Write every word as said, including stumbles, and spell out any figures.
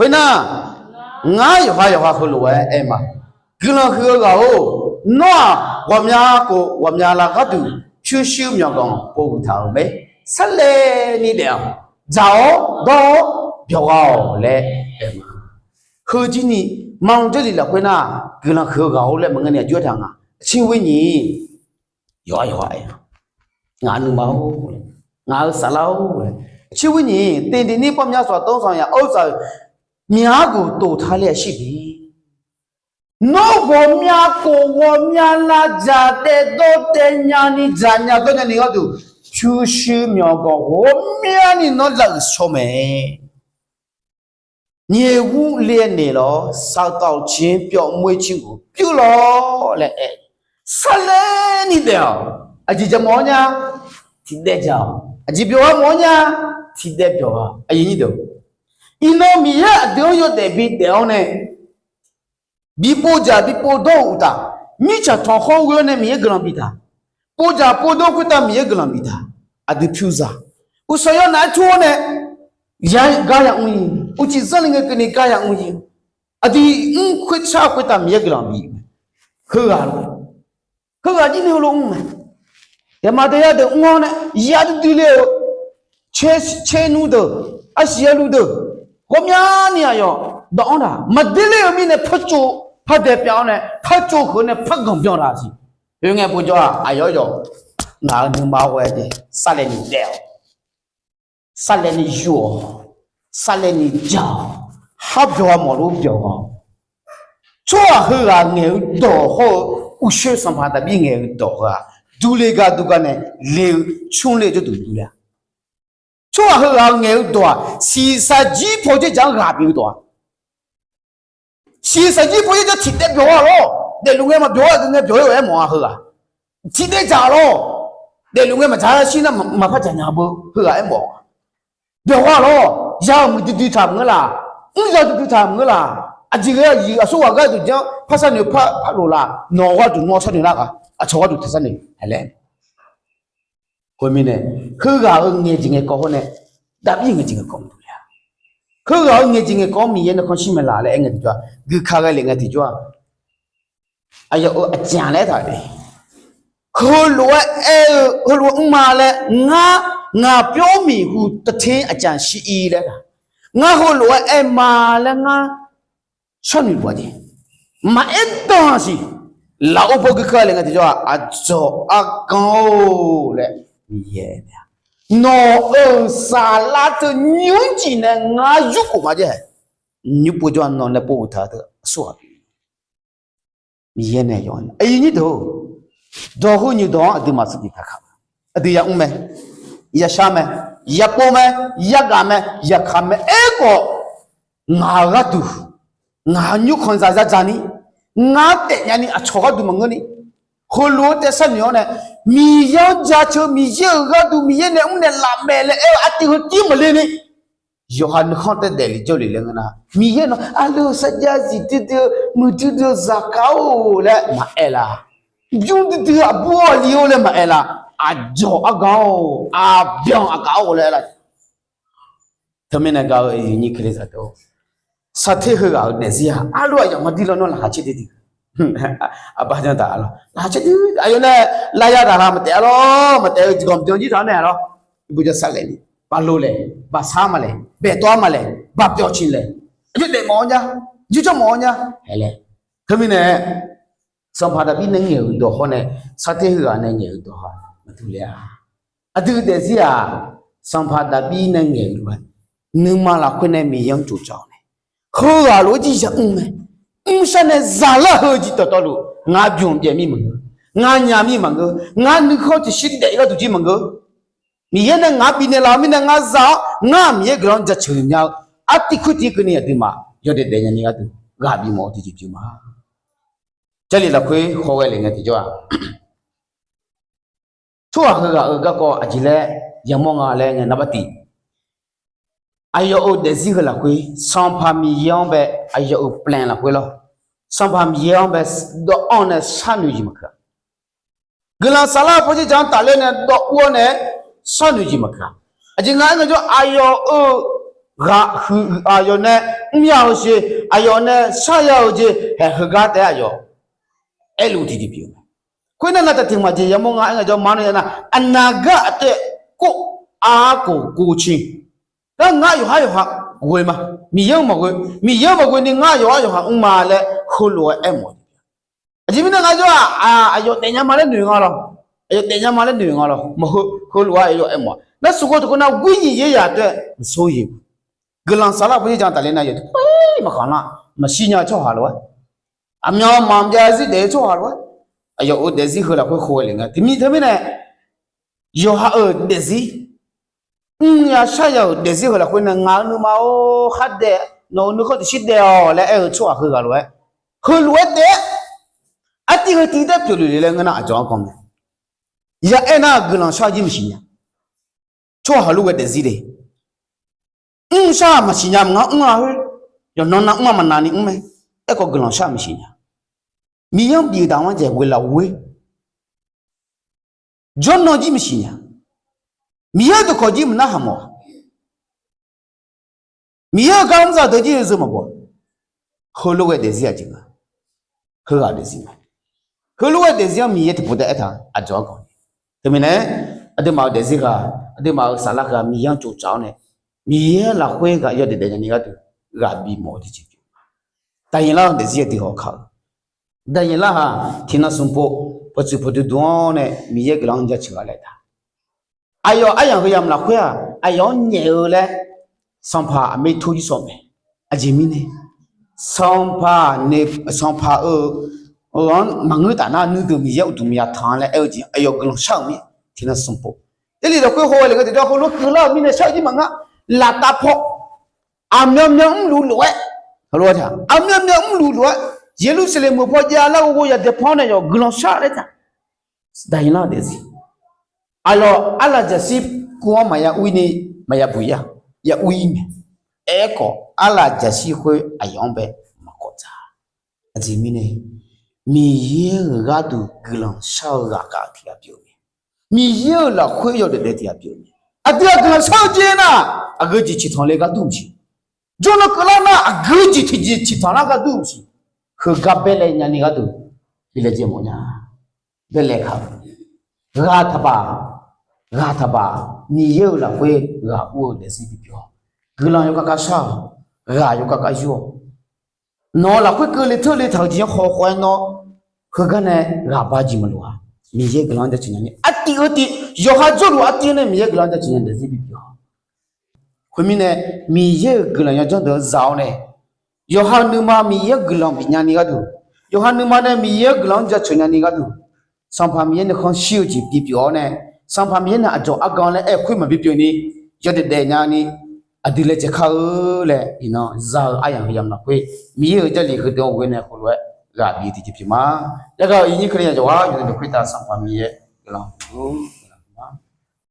Khoernar, ngar yawqha yawqha heulof-aer aer ma. Guiqlanq huiq-eu ghaq-or, nawr-aq ghawqmya khof ghawqmya lar gharduq pyurshuir myawqganq pov huiq taq-euq mae. Sarlaevni daef-awq. Dzaq-awr dawr-awr byawq gha-awq laer aer ma. Heujirni, maqanr Jarlif lafkhoer nar, guiqlanq huiq-eu ghaq-or laer maqngeur ni aqjox-aer taq nga. Aqcir ghoer nyiq, yawqha yawqha aer-a, ngaq-euq nuima-or, ngaq-euq saflar-or, aqcir ghoer nyiq, teqdeqni pawmya sawq tov sanq yaq-awr saf-euq myaq-ar ghof tof ta laer-a shir bi. Nawr ghawqmya khof ghawqmya lar dzaq daef dawr daef nyani dzaq nya dawr nyani gharduq pyurshuir myawqganq ghawqmyani nawr lav-euq shaw mae. Nyaeq ghur le naeq lawr, saqtawq ciq pyawv moer cir ghof pyur lawr laer aer, sarlaevni daef-awq. Aqjeq jaq mawf-awr nya, tiqdaev dzaq-awq. Aqjeq byawq gha mawf-awr nya, tiqdaev byawq gha. Iqnan Miqyaer aqdui-anr yawdaef bidaef-awr nae, bi povdzaq bi povdawr-eu uqtaf, mirtsaq tanqkhawr ghoe-awr nae Miqyaer guiqlanq biftaq, povdzaq povdawr khoertav Miqyaer guiqlanq biftaq, aqdui pyur za. Uqshawq yawnaf-aer tur-awr nae, ya gar ya mr-ir, uqcif zanr le ngae keuvni gar ya mr-ir. Aqdui mr khoertsar khoertav Miqyaer guiqlanq bi-eu mae. Heughaq, heughaq jir ni heulof mr mae. Yaqma deuq ya deuq mr-awr nae ya duidui le-euq, caer nmr deuq, arsiq ya luf deuq, ghawqmyani aqyawf dawq-anr taq maqder ler-eu mirnae partsov pardae pyav-awr nae partsov heu nae parganq byan taq siq. Khoerngae povjawr-aq aqyawf yawf ngaq-euq nuima ghoe-aer jeq sarlaevni daef-awq. Sarlaevni yur-awq, sarlaevni ja-awq, har byawq gha mawflof byawq gha-awq. Tsawrhaq heughaq ngaeq-eu dawq hawr-eu, uqshoe Sanqpaq Daqbir ngaeq-eu dawq heu-aq, durler gar durgar nae le-eu, cmrler-eu jawrduq durler-a. Tsawrhaq heughaq-eu ngaeq-eu dawq-aq, shiqshaq jir paw dzerdzaq-anr ghaq pyeuf-eu dawq-aq, shiqshaq jir paw dzerdzaq tiqdaev byawq gha lawr. Daefluf ngae maqbyawq-aer geu ngae byawq-aer-eu aermawf-a heughaq. Tiqdaev dzaq lawr. Daefluf ngae maqdzaq-aer shir nar maqpar dzaq nya beu heughaq aermawf-a. Byawq gha lawr. Ya-euq muiqdui dui taq maqngeur laq. Mr ya duidui taq maqngeur laq. Aqjeq ghae-aq aqsur ghaq gharduq janr par sharnoeq par par lof laq. Nawq-eu gharduq nawr sharnoeq lar ghaq, aqcawq gharduq taq sharnoeq laer. Khoermirnae, heughaq-euq ngaeq jeq ngaeqkawv hawr nae, Daqbir ngaeq jeq ngaeqkawv maqdur le-a. Heughaq-euq ngaeq jeq ngaeqkawv-anr Miqyaer nuikhanr shir mae laf laer aer ngae tiqjawr-aq, guikaq ghae lef ngae tiqjawr-aq, aqyawf-euq aqcaf laer taq de. Heulof-aer aer-eu heulof-aer mr ma laer ngar, ngaq pyawr miqhu taqter aqcaf shir-ir laer taq. Ngar heulof-aer aer ma laer ngar sharnoeq luf-a jeq. Maqaer danq siq. Lafov paw guikaq ghae lef ngae tiqjawr-aq, aqdzawq argan-or laer Miqyaer aer-a. Nawq-euq saflar teu nymrcif nae ngar yurkhof ma jaer-a. Nymr povjawr-aq nawq nae pov uqtaq teu aqsurghaq Miqyaer nae yawf-a. Aqyuif nyir deuq-or, dawq heu nyiq dawq-anr aqduimaf saqdiq taqkaq. Aqdui yamr mae, yashar mae, yapov mae, yagaf mae, yaqkaq mae. Aerkhawf, ngaq-euq gharduq, ngaq-euq nymrkhanq zaq zadzaq ni, ngar taef nyani aqcawq gharduq maqngeur ni, heulof-aer taef sharnoeq-awr nae, Miqyaer-anr jaceuq-eu Miqyaer-euq gharduq Miqyaer nae mr naeqlaf mae laer aer-eu artiv heu tir maqle ni, yawqha nuikhanr taef daefle jawrle laer ngeur nar, Miqyaer nawq arleu sarjax zif duidui-eu muiqdui dui-eu zaqkhav-or laer maqaer laf. Bymr duidui aqbur aqli-or laer maqaer laf. Aqdzawq argan-or, aqbyan aqkaq-or laer aer laf. Teumirnae gaq-eu aqyuif nyir Kalizaq deuq-or, sarter heughaq-euq daefzir-aq, arlof aqyawf maqdir lawnmr laqkhaq caerdui dui. Aqbaq jan taq lawr, laqkhaq caerdui aqyawf nae lafyaq taq la maqtaef-a lawr, maqtaef-eu ganq byan jir taq-awr nae-a lawr. Bujawr sarlaevni, baq lo laeq, baq sar ma laeq, baeqtawv-ar ma laeq, baq pyawv ciq laeq, aqjox daef mawf-awr nya, jirjawr mawf-awr nya. Aerlae, teumirnae Sanqpaq Daqbir nae ngaeq-euq dawq hawr nae, sarter heughaq nae ngaeq-euq dawq ha maqdur le-a. Aqdui daefzir-aq, Sanqpaq Daqbir nae ngaeq-euq lof-aer, nuima lafkhoer nae Miqyaer-anr tsoftsaf-awr nae, heughaq lof-aer jir yamr mae. Mrshar nae zaqlar heu jir dawqtawvluf, ngar bymq byaeq mir maqngeur, ngar nya mir maqngeur, ngar nuikhanr tiqshir daef gharduq jir maqngeur. Miqyaer nae ngaq-anr bifnaeq laf-eu mirnae ngar za-awr, ngar Miqyaer guiqlanq-anr jaceuq nya-eu artiv khoertiv keuvni aqduimaf yawdaef daef nyani gharduq ghaq bifmawf-eu tiqjeq pyeuf ma. Jarlif lafkhoer hawghae lef ngae tiqjawr-aq, tsawrhaq heughaq-euq garkawv aqjeq laer yamawr nga laer ngae, narbar tiq, aqyawf-euq daefzir heu lafkhoer Sanqpaq Miqyaer-anr bae, aqyawf-euq plan lafkhoer lawr, Sanqpaq Miqyaer-anr bae dawv-anr nae sharnoeq jeq maqkeuv-a. Guiqlanq saflar paw dzerdzaq-anr tafler nae dawv ur-awr nae sharnoeq jeq maqkeuv-a. Aqjeq nga aer ngaejawr, aqyawf-euq ghaq huiq-eu aqyawf nae mrya-eu jeq, aqyawf nae sharya-eu jeq haeq heugar taef-aer aqyawf aerluf tiqjeq pyeuf-eu mae. Khoernar, nav taqtiq maqjeq yamawr nga aer ngae jawr ma nar ya nar, aqnav gar aqtoeq kov, arkhof kov cin. Ngar, ngar yawqhar yawqha ghoe ma. Miqyaer-anr maqghoe. Miqyaer-anr maqghoe ni ngar yawqhar yawqha mr ma laer heulof-aer aermawf-eu. Aqjeq mirnae ngar jawr-aq, aqyawf daefnya ma laer noeq nga lawr. Aqyawf daefnya ma laer noeq nga lawr. Maqheu, heulof-aer aqyawf aermawf-a. Nar saqghoe taqkhoe nar, guirnyiq yaer yaq taef-aer maqsor yaeq. Guiqlanq saflar pawyaer jan tafler nar, yawqdui maqkhanq nar, maqshir nya-eu tsawrhaq lof-aer, aqmyan maqjav zir daef-eu tsawrhaq lof-aer, aqyawf-euq daefzir heu lafkhoer khov-aer le nga. Tiqmir teumirnae, yawqha-euq daefzir, mrnya sharya-euq daefzir heu lafkhoer nae ngaq-euq nuima-or, khardaef, nawq-euq nuikhanr tiqshir daef-awq laer aer-eu tsawrhaq heughaq lof-aer, heulof-aer taef-aer, artiv heu tiv taef pyeufluf le laer ngeur nar, aqdzawq-anr kan mae. Ya aernar, guiqlanq shar-eu jir maqsiq nya. Tsawrhaq heulof ghae daefzir le. Mrshar-aq maqsiq nya maqngar mr-a khoer, yawqnan nav mr-a maqnav ni mr mae. Aerkhawf guiqlanq shar maqsiq nya. Miqyaer-anr bif-eu daq-anr jaeq ghoe lafkhoer, jawrnan jir maqsiq nya. Miqyaer-euq dawqkawq jir maqnar haq mawf-a. Miqyaer-euq gar mr zaqdeuq jir-eu zeu maqbaw. Heulof ghae daefzir aqjeq nga. Heughaq daefzir nga. Heulof ghae daefzir-anr Miqyaer tiqpov taef aertaq aqdzawq-anr kan. Teumirnae, aqduimaf-euq daefzir ghaq, aqduimaf-euq saflar ghaq Miqyaer-anr tsovtsaf-awr nae, Miqyaer lafkhoer ghaq yawdaef daef nyani gharduq ghaq bimawf-eu tiqjeq pyeuf. Daqyeqlar-eu daefzir aqdui hawkaq-eu. Daqyeqlar-aq, tiqnan smq pov, pawqtsuif pawqdui duq-anr nae Miqyaer guiqlanq-anr jaceuq-a laer taq. Aqyawf aryamq heu yamq lafkhoer-aq, aqyawf-anr nyaef-eu laer sanqpaq aqmir tor jir sawq mae. Aqjeq mirnae, sanqpaq, sanqpaq-eu, anr maqngeur taf nar nuideuq Miqyaer uqduq maqya tanq laer aer-eu jeq aqyawf guiqlanq shar-euq mir. Tiqnan smq pov, Jarlif lafkhoer haw-aer le gharduq jawr heulof keuvlar-euq mirnae shar-eu jir maqnga. Laftav paw, aqmyanmyan mrluf lof-aer, aqmyanmyan mrluf lof-aer, Yeqlursaqlaeq meuq paw javlar-eu ghoe yadaeq paw-anr nae yawf guiqlanq shar laer taq. Daqyeqlar daefzir. Aqyawf arlaf jaqshir kuv-anr maqya ur ni, maqya buq-ir-a, ya ur-ir mae. Aerkhawf arlaf jaqshir khoer aqyawf-anr bae maqkawv dzaq. Aqjeq mirnae, Miqyaer-euq gharduq guiqlanq shar-eu ghaq khav tiq ghaq pyeuf-eu mae. Miqyaer-euq lafkhoer yawdaef daef tiq ghaq pyeuf-eu mae. Aqdui-aq guiqlanq shar-eu jeq nar, aqgeu jeq ciqtanq le gharduq maqsiq. Jawrnan keuvlar nar aqgeu jeq tiqjeq ciqtanq lar gharduq maqsiq. Heugar baelaev nyani gharduq bi laejae mawf nya. Baelaev kaq-eu ghaq taqbaq, ghaq taqbaq, Miqyaer-euq lafkhoer ghaq ur-eu daefzir bipyeuf-awq. Guiqlanq yawkhav khav shar-awq. Ghaq yawkhav khav yur-awq. Nawq-euq lafkhoer keuvle teurle taq-eu jeq-anr khawf khawf-aer nawr, heugar nae ghaq ba jeq maqloq-a. Miqyaer guiqlanq-anr jaceuq nya ni artiv-eu tiv, yawqha jawrluf artiv-eu nae Miqyaer guiqlanq-anr jaceuq nya daefzir bipyeuf-awq. Khoermirnae, Miqyaer-euq guiqlanq yawdzanr deuq-anr za-awr nae, yawqha nuima Miqyaer-anr guiqlanq bifnya ni gharduq, yawqha nuima nae Miqyaer-anr guiqlanq-anr jaceuq nya ni gharduq, Sanqpaq Miqyaer nuikhanr shir-eu jeq bipyeuf-awr nae, Sanqpaq Miqyaer nae aqdzawq argan laer aer-eu khoer maqbi pyeuf ni, yawdaef daef nya ni, aqdui laejae kar-eu laer iqnan za-eu aryamq heu yamq lafkhoer, Miqyaer-euq Jarlif heudeuq-anr ghoe nae heulof-aer ghaq bif tiqjeq pyeuf ma. Yargaq-euq iqnyir keuvni yaq jawqghaq yawqnan deuq khoertav Sanqpaq Miqyaer guiqlanq-eu